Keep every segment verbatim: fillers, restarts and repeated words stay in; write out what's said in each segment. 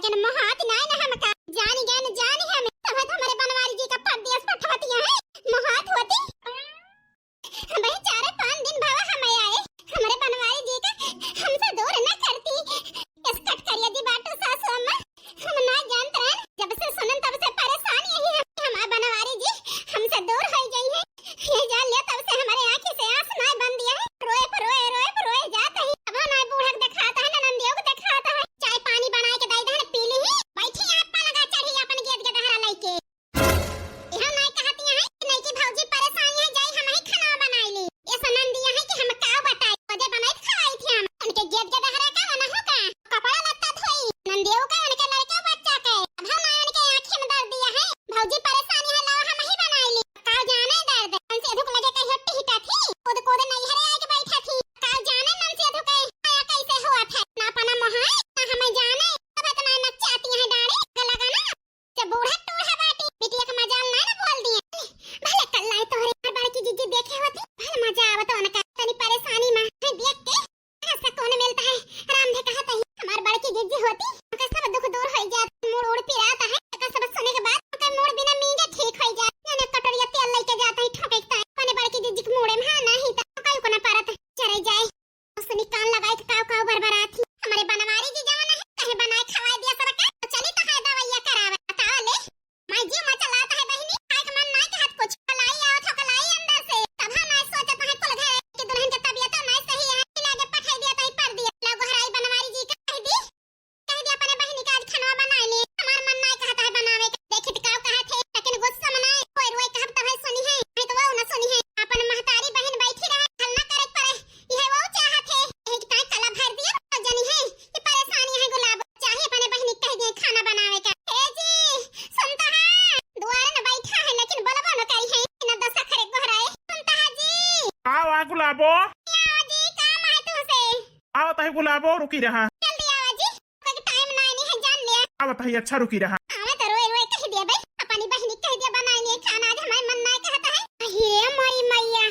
लेकिन मोहात नाय न हमका। जानी गए न जानी हम, तब तो हमरे बनवारी जी का परदेस पठवतिया है, मोहात होती। हम भाई चारे पाँच दिन भवा हम आए, हमरे बनवारी जी का हमसे दूर न करती। इस कटकरिया जी बाटू सासू अम्मा, हम ना जानत रहन, जब से सुनन तब से परेशान यही हम। हमार बनवारी जी हमसे दूर हो गई है, ये जान लिया तब से हमारे आँखी से आंस ना बन दिया है। रोए पर रोए, रोए पर रोए जात ही। अब ना बूढ़ा के देखात है, ना नंदियों के देखात है। चाय पानी बनाए के दई दहन पी ली ही। बैठी आप पलंगा चढ़ी अपन गेद के दहरा लइके। हम नाई कहतिया है कि नइकी भौजी परेशान है, जाई हम ही खाना बनाई ली। ये सनन दिया है कि हम का बताई, खुदे बनाई खवाई थी हम। उनके गेद के दहरा का मना हो का? कपड़ा लत्ता धोई, नंदियो का, उनके लड़के बच्चा के। अब हम नाई उनके आँखी में दर्द दिया है। भौजी परेशान है, लाओ हम ही बनाई ली। का जाने दर्द, मन से धुक लगे कहीं हट्टी हिटा थी। कूद कूद नहीं हरे आके बैठा थी। का जाने मन से धुके आया कैसे हुआ था। ना पना मोहाय, ना हमें जाने। अब इतना नचाती है डाड़ी, गला गाना। जब बूढ़ा टूढ़ा बाटी, बिटिया का मजाल ना ना बोल दिए। भले कल्लाई तोहरे घर बड़की जिज्जी देखे होती, भले मजा आवत उनका। तनी परेशानी में है देख के, हंस का कौन मिलता है। राम भी कहत ही, हमार बड़की जिज्जी होती, उनका सब दुख दूर हो जात, मूड़ उड़ पिरात है। एकर सब सुने के बाद, उनका मूड़ बिना मींजे ठीक हो जात। जाने कटोरिया तेल लेके जात ही, ठोके के ताई। अपने बड़की जिज्जी के मूड़े में, हाँ, नहीं तो कहीं को ना परत, चरे जाए। सुनी कान लगाए के काव काव बरबरात ही। हमरे बनवारी जी जवन है, कहे बनाए खवाए दिया सबका, तो चली तो है दवाइया करावे। बताओ ले, मैं जीव मचलात है बहिनी, खाए के मन नाय कहत कुछ। कलाई आवत हो, कलाई अंदर से। तब हम नाय सोचत है कुल घर के दुल्हन के तबियत नाय सही है, इलाज पठाई दिया तही पर दिया। ला गोहराई बनवारी जी का कह दी, कह दी अपने बहिनी का आज खाना बनाए ले। हमार मन नाय कहत है बनावे का। देखित काव कहत है, लेकिन गुस्सा में नाय, कोई रोए कहब तब है सुनी है, नहीं तो वो ना सुनी है। अपन महतारी बहिन बैठी रहे, हल ना करे पड़े। यह वो चाहत है, यही ताई कला भर दिया, तो जनी है, ये परेशानी है गुलाब। चाहे अपने बहिनी कह दिए खाना बनावे का। ए जी, सुनता है, दुआरे न बैठा है, लेकिन बोलबो न करी है, न दसा खरे गोहराए। सुनता है जी। का वा गुलाबो? क्या जी, काम है तुमसे? आवत है गुलाबो, रुकी रहा। जल्दी आवा जी, कोई टाइम नाय नहीं है, जान लिया। आवत है, अच्छा रुकी रहा। आवे तो रोए रोए कह दिया भाई, अपनी बहिनी कह दिया बनाए लिए खाना, आज हमारे मन नाय कहता है। हे मोरी मैया,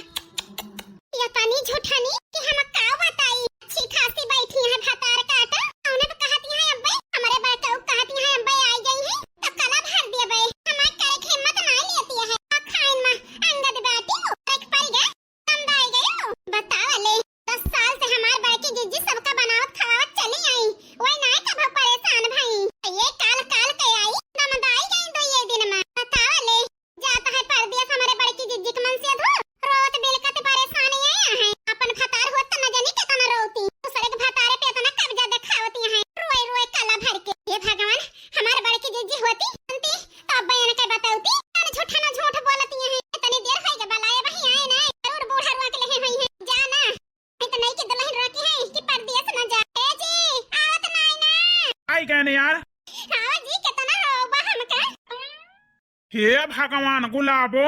ये तनी झूठानी कि हम का बताई। अच्छी खासी बैठी है भतार काटा। उन्हें तो कहती है अब्बे, हमारे बड़का उ कहती है अब्बे आई गई है, तो कला भर दिया बे। हमारे करे के हिम्मत ना लेती है। आ खाइन में अंगद बाटी, एक पल गए, समदाई गयो। बतावा ले, दस साल से हमार बड़की जिज्जी सबका बनावत खवावत चली आई। वही ना कब परेशान भई। ये काल काल के आई, समदाई गई दो ये दिन में। बतावा ले, जात है परदेस हमरे बड़की जिज्जी के मन से अधूर। रोत बिलकत परेशानी आया है। अपन भतार होत त न जानी केतना रोती। दूसरे के भतारे पे इतना कब्जा देखावती है। रोए रोए कला भर के। हे भगवान, हमार बड़की जिज्जी होती, सुनती, तो अब बयान के बतौती। अरे झूठा ना झूठ बोलती है। इतनी देर होई के बलाए वही आए ना। जरूर बूढ़ा रुआ के लेहे होई है। जा ना। नहीं तो नहीं की दुल्हन रोकी है कि परदेस न जा। ए जी, आवत नाई ना। आई गए ने यार। हाँ जी, कितना रोबा हमका। हे भगवान गुलाबो।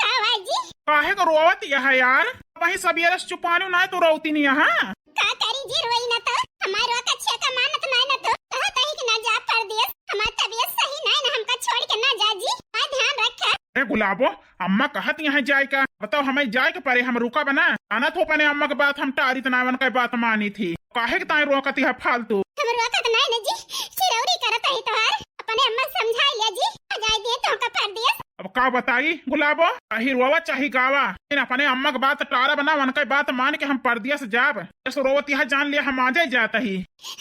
का बा जी? काहे को रोवत यह यार? वही सबेरे से चुपानी ना तो रोवती नहीं यहाँ। का करी जी, रोई ना तो। हमार रोआ का छिया का मानत नाय ना तो। कहत ही कि ना जा परदेस। हमार तबियत सही नाय ना, हमका छोड़ के ना जा जी। मैं ध्यान रखा। ए गुलाबो, अम्मा कहत यहाँ जाए का? बताओ हमें जाए के परे, हम रुका बना। आना तो अपने अम्मा के बात हम टारित ना, उनका बात मानी थी। काहे के ताई रोकती है फालतू? हम रोकत नाय ना जी, चिरौरी करत ही तोहार। अपने अम्मा समझाई लिया जी, आ जाए दिए तो का परदेस। अब का बताई गुलाबो, चाहे रोवा चाहे गावा, लेकिन अपने अम्मा के बात टारा बना, उनका बात मान के हम परदेस जाब। ऐसे रोवत यहाँ जान लिया हम आजे जात ही।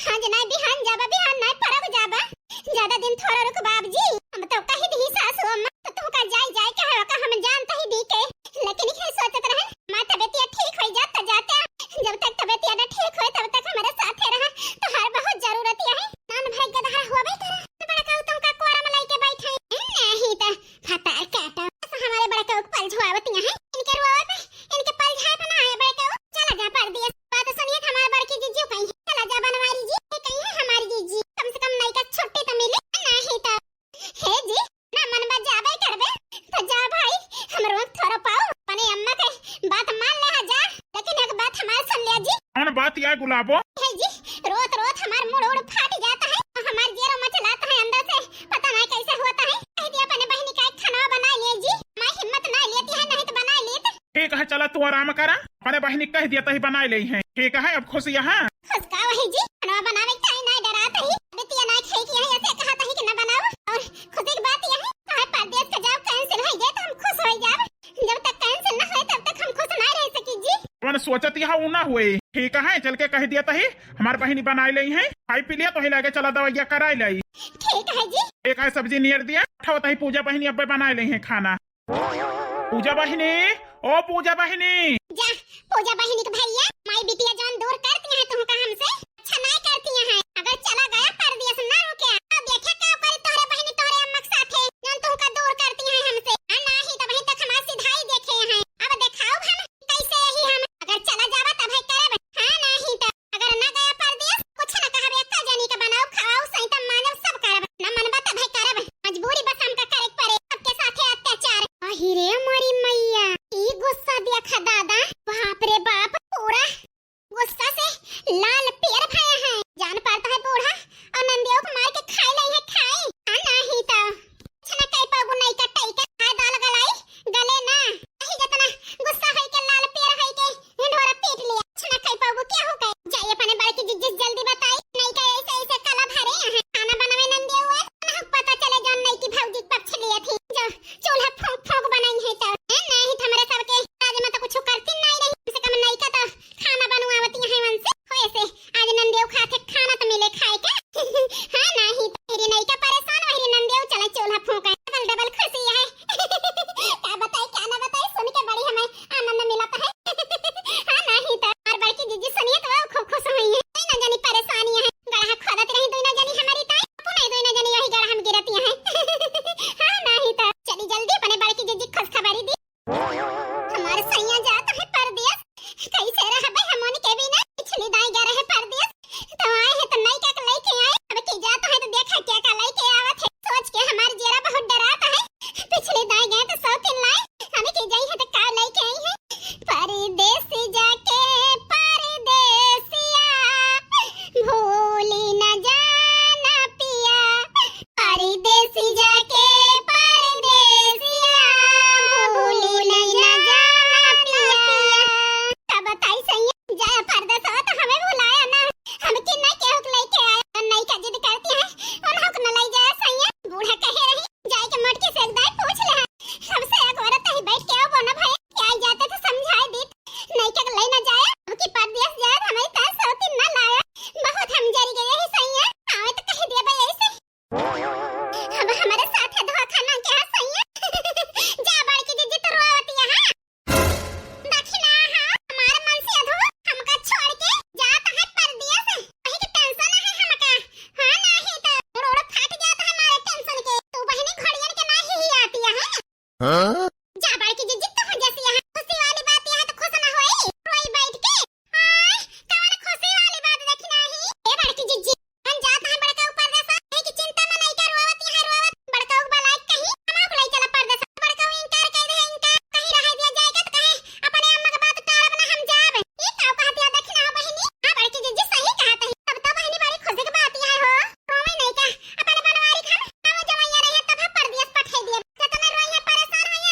हाँ जनाई बिहान जाबा, बिहान नाय परब जाबा। ज्यादा दिन थोड़ा रुक बाबजी, हम तो कही दी सासू अम्मा, तो तू का जाई जाए के हवा का हम जानत ही दी के। लेकिन ये सोचत रहे, माँ तबियतिया ठीक हो जात तो जाते, जब तक तबियतिया ना ठीक होए तब तक हमारे साथे रहा, तो हर बहुत जरूरत है। नान भाई गदहा हुआ भाई तेरा, तो बड़ा कहू तुमका कोरा में लेके बैठे। नहीं तो भतार काटा, हमारे बड़ा कहू पल झुआवत यहाँ है, इनके रुआ पे, इनके पल झाए पे ना आए बड़ा कहू। चला जा परदेस, बात सुनिए हमारे बड़की जीजी कहीं है, चला जा बनवारी जी कहीं है हमारी जीजी, कम से कम नई का छुट्टी तो मिले, नहीं तो। हे जी, ना मन बा जाबे करबे, तो जा भाई, हमरो थोड़ा पाओ, अपने अम्मा के बात मान ले जा, लेकिन एक बात हमार सुन लिया जी। कौन बात या गुलाबो? हे जी, रोत रोत हमार मूड़ उड़ फाट जाता है, हमार जेरो मचलाता है अंदर से, पता नहीं कैसे होता है। कह दिया अपने बहनी का एक खाना बना ले जी, मैं हिम्मत नहीं लेती है, नहीं तो बना लेत। ठीक है, चला तू आराम करा, अपने बहनी कह दिया तही बना ले है। ठीक है, अब खुश यहाँ। खुश का वही जी, खाना बनावे के ताई नहीं डरात ही, बिटिया नहीं खाई की है। सोचत यहाँ ऊ ना हुए। ठीक है, चल के कह दिया तही, हमार बहिनी बनाए लेइहैं, खाई पी लिया, तोही लगे चला दवाइया कराए लाई। ठीक है जी। एक है सब्जी नियर दिया, उठाओ तही पूजा बहिनी अब्बे बनाए लेइहैं खाना। पूजा बहिनी, ओ पूजा बहिनी। जा, पूजा बहिनी के भैया, माई बिटिया जौन दूर करती हैं तुमका हमसे, अच्छा नाहीं करती हैं। अगर चला गया परदेस ना रुके, अब देखे का करी तोहरे बहिनी तोहरे अम्मा के साथे, जौन तुमका दूर करती हैं हमसे। आ नाहीं तो वहीं तक हमार सिधाई देखे हैं। अब देखाओ हम कैसे यही हम, अगर चला जावा तब है करब। हाँ नाहीं तो अगर ना गया परदेस, कुछ ना कहब, एक्का जनी के बनाओ, खवाओ, सैतम मानव सब करब। ना मनबा तब है करब। मजबूरी बस हमका करे के पड़े। सबके साथे अत्याचार। अहि रे मोरी मैया, ई गुस्सा देखा दादा, बाप रे बाप, पूरा गुस्सा से लाल पीयर भया है। जान पड़ता है बूढ़ा और नंदियों को मार के खाई लई है, खाई। आ नाहीं तो कुछ ना कह पाबू, नहीं कटाई के खाए दाल गलाई, गले ना। यही जितना गुस्सा होई के लाल पीयर होई के ढिंढोरा पीट लिया। कुछ ना कह पाबू, क्या हो गए? जाई अपने बड़की जिज्जी से जल्दी बताई, नहीं का ऐसे ऐसे कला भरे हैं। खाना बनावे नंदियों आज, ना पता चले जौन नहीं की भौजी के पक्ष लिए थी। जो चूल्हा फूंक फूंक बनाई है तो। ए, नहीं तो हमरे सबके राज में तो कुछ करती नहीं रही। कम से कम नहीं का तो खाना बनवावती हैं उनसे। होए से आज नंदियों खाते खाना तो मिले खाए के। हाँ, नाहीं तो मेरी नहीं का परेशान, वही नंदियों चले चूल्हा फूंका। डबल डबल खुशी है। का बताई, क्या ना बताई, सुन के बड़ी हमें आनंद मिलत है। हाँ, नाहीं तो। और बड़की जिज्जी सुनिए तो वो खूब खुश हुई है। दुई ना जनी परेशानी है, गड़हा खोदत रही दुई ना जनी हमारी ताई, पुनः दुई ना जनी वही गड़हा में गिरती है। हाँ, नाहीं तो। चली जल्दी अपने बड़की जिज्जी खुशखबरी दी। हमार सैया जात है परदेस, कैसे रहबे हमन के बिना? पिछली दाई गए रहे परदेस, तो आए हैं तो नैका के लेके आए। अब की जात है तो देखा क्या का लेके आवत है। सोच के हमार जियरा बहुत डरात है। पिछली दाई गए तो सौतीन लाए, अब की जाई है तो का लेके आई है? परदेसी जाके परदेसिया, भूली न जाना पिया। परदेसी जाके परदेसिया, भूली न जाना पिया। का बताई सैया, जाए परदेसवा तो हमें भुलाया ना, हमके ना केहू के लेके आया। नैका जिद करती है, उन्हों को न ले जाए सैया। बूढ़ा कहे रही, जाए के मोटकी से एक दाई पूछ ले। हमसे एक औरत ही बैठ के आओ बोना भाई, कि आई जाते तो समझाए दीत। नैका के ले ना जाए, अब की परदेस जाए, हमारी तार सौतीन ना लाया। बहुत हम जरी गए ही सैया, आवे तो कह दिया भाई ऐसे। अब हमारे साथ है धोखा ना क्या सैया? जा बड़की जिज्जी तो रोवती है, हाँ? दखिना, हाँ, हमार मनसेधू हमका छोड़ के जात है परदेस। वही के tension है हमका। हाँ, नाहीं तो रोड फाट जात है हमारे tension के। तू बहिनी घोड़ियन के नाहीं ही आती है। हाँ? जा बड़की जिज्जी, तू जैसी यहाँ खुशी वाली बात यहाँ तो खुश ना होई, रोई बैठ के। आय, कौन खुशी वाली बात दखिना ही? ए बड़की जिज्जी, हम जात हैं बड़का ऊपर देसा, है कि चिंता में नहीं कर रोवत यहाँ रोवत, बड़का ऊपर लाइक कहीं, हम आप ले चला परदेसा। बड़का इनकार कर दे, इनकार कहीं रह दिया जाएगा तो कहे अपने अम्मा के बात टालब ना हम जाब। ये का कहत या दखिना हो बहिनी? हाँ बड़की जिज्जी सही कहत है, तब तो बहिनी बड़ी खुशी की बात यहाँ हो। रोवे नहीं का, अपने बनवारी खान, अब जवैया रहे तब हम परदेस पठे दिए। जतने रोइए परेशान होइए,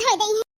कह दई है।